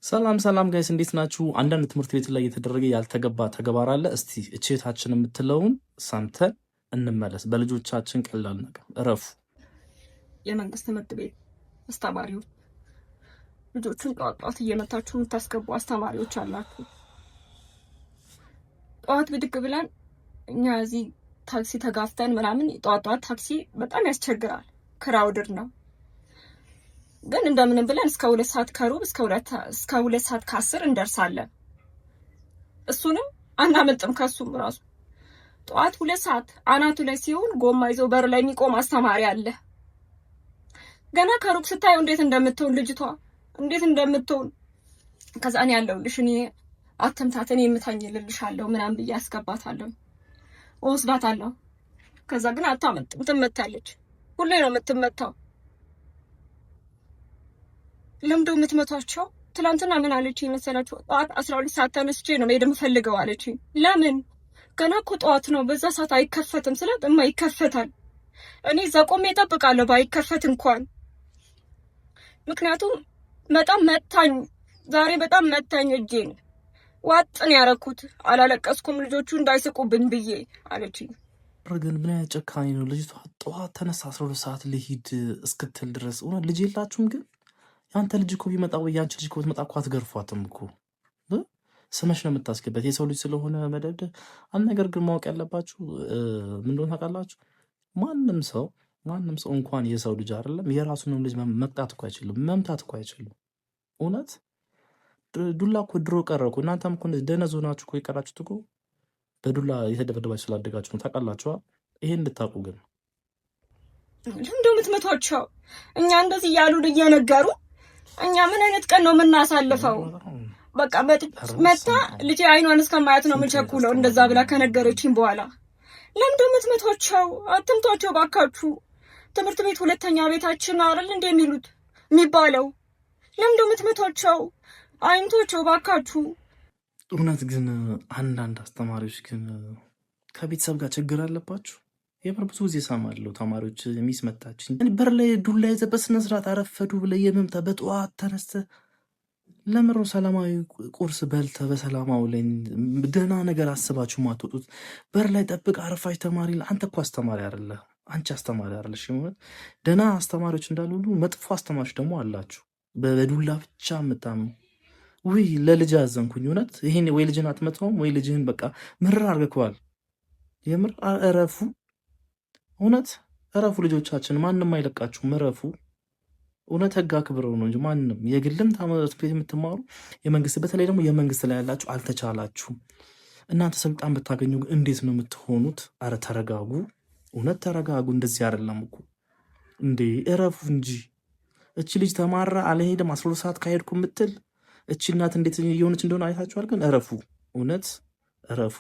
ሰላም ሰላም guys፣ እንዴት ናችሁ? አንዳንድ ትምህርት ቤት ላይ እየተደረገ ያልተገባ ተግባር አለ። እስቲ እህታችን የምትለውን ሰምተን እንመለስ። በልጆቻችን ቀላል ነገር እረፉ። የመንግስት ትምህርት ቤት አስተማሪዎች ልጆቹን ጠዋት ጠዋት እየመታችሁ የምታስገቡ አስተማሪዎች አላችሁ። ጠዋት ብድግ ብለን እኛ እዚህ ታክሲ ተጋፍተን ምናምን፣ ጠዋት ጠዋት ታክሲ በጣም ያስቸግራል፣ crowded ነው። ግን እንደምንም ብለን እስከ 2 ሰዓት ከሩብ፣ እስከ 2 ሰዓት ከ10 እንደርሳለን። እሱንም አናመልጥም። ከሱም ራሱ ጠዋት 2 ሰዓት አናቱ ላይ ሲሆን ጎማ ይዞ በር ላይ የሚቆም አስተማሪ አለ። ገና ከሩቅ ስታየው እንዴት እንደምትሆን፣ ልጅቷ እንዴት እንደምትሆን። ከዛ እኔ ያለሁልሽ፣ እኔ አትምታት፣ እኔ የምታኝ ልልሻለሁ ምናምን ብዬ አስገባታለሁ፣ እወስዳታለሁ። ከዛ ግን አታመልጥም፣ ትመታለች። ሁሌ ነው የምትመታው። ለምዶ የምትመቷቸው። ትናንትና ምን አለች መሰላችሁ? ጠዋት 12 ሰዓት ተነስቼ ነው መሄድ የምፈልገው አለች። ለምን? ገና እኮ ጠዋት ነው፣ በዛ ሰዓት አይከፈትም ስላት፣ እማ ይከፈታል፣ እኔ እዛ ቆሜ እጠብቃለሁ ባይከፈት እንኳን፣ ምክንያቱም በጣም መታኝ፣ ዛሬ በጣም መታኝ፣ እጄን ዋጥን ያረኩት፣ አላለቀስኩም ልጆቹ እንዳይስቁብኝ ብዬ አለችኝ። ግን ምን አይነት ጨካኝ ነው? ልጅቷ ጠዋት ተነሳ 12 ሰዓት ልሂድ እስክትል ድረስ። እውነት ልጅ የላችሁም? ግን የአንተ ልጅ እኮ ቢመጣ ወይ የአንቺ ልጅ እኮ ብትመጣ እኮ አትገርፏትም እኮ፣ ስመሽ ነው የምታስገበት። የሰው ልጅ ስለሆነ መደብደብ። አንድ ነገር ግን ማወቅ ያለባችሁ ምን እንደሆነ ታውቃላችሁ? ማንም ሰው እንኳን የሰው ልጅ አይደለም የራሱንም ልጅ መቅጣት እኮ አይችልም፣ መምታት እኮ አይችልም። እውነት ዱላ እኮ ድሮ ቀረ እኮ። እናንተም እኮ ደነዝ ሆናችሁ እኮ የቀራችሁት እኮ በዱላ የተደበደባችሁ ስላደጋችሁ ነው። ታውቃላችኋ? ይሄን እንድታውቁ ግን። ለምንድነው የምትመቷቸው? እኛ እንደዚህ እያሉን እየነገሩ እኛ ምን አይነት ቀን ነው የምናሳልፈው? በቃ መታ ልጄ አይኗን እስከማያት ነው የምቸኩለው። እንደዛ ብላ ከነገረችኝ በኋላ ለምንድነው የምትመቷቸው? አትምቷቸው ባካችሁ። ትምህርት ቤት ሁለተኛ ቤታችን ነው አይደል እንደ የሚሉት የሚባለው? ለምንድነው የምትመቷቸው? አይምቷቸው ባካችሁ። እውነት ግን አንዳንድ አስተማሪዎች ግን ከቤተሰብ ጋር ችግር አለባችሁ። የምር ብዙ ጊዜ እሰማለሁ፣ ተማሪዎች miss መታችኝ፣ በር ላይ ዱላ ይዘህ በስነ ስርዓት አረፈዱ ብለህ የመምታ፣ በጠዋት ተነስተህ ለምሮ ሰላማዊ ቁርስ በልተህ በሰላማዊ ላይ ደህና ነገር አስባችሁ ማትወጡት? በር ላይ ጠብቅ አረፋች ተማሪ። አንተ እኮ አስተማሪ አይደለህ፣ አንቺ አስተማሪ አይደለሽ። ደህና አስተማሪዎች እንዳሉ ሁሉ መጥፎ አስተማሪዎች ደግሞ አላችሁ፣ በዱላ ብቻ የምታምኑ። ውይ ለልጅ አዘንኩኝ እውነት። ይሄን ወይ ልጅን አትመታውም ወይ ልጅህን በቃ ምርር አድርገኸዋል። የምር እረፉ፣ እውነት እረፉ። ልጆቻችን ማንም አይለቃችሁም፣ እረፉ። እውነት ህግ አክብረው ነው እንጂ ማንም የግልም ትምህርት ቤት የምትማሩ የመንግስት፣ በተለይ ደግሞ የመንግስት ላይ ያላችሁ አልተቻላችሁም። እናንተ ስልጣን ብታገኙ እንዴት ነው የምትሆኑት? አረ ተረጋጉ፣ እውነት ተረጋጉ። እንደዚህ አይደለም እኮ እንዴ፣ እረፉ እንጂ። እቺ ልጅ ተማራ አልሄድም 12 ሰዓት ካሄድኩ የምትል እቺ እናት እንዴት እየሆነች እንደሆነ አይታችኋል። ግን እረፉ፣ እውነት እረፉ።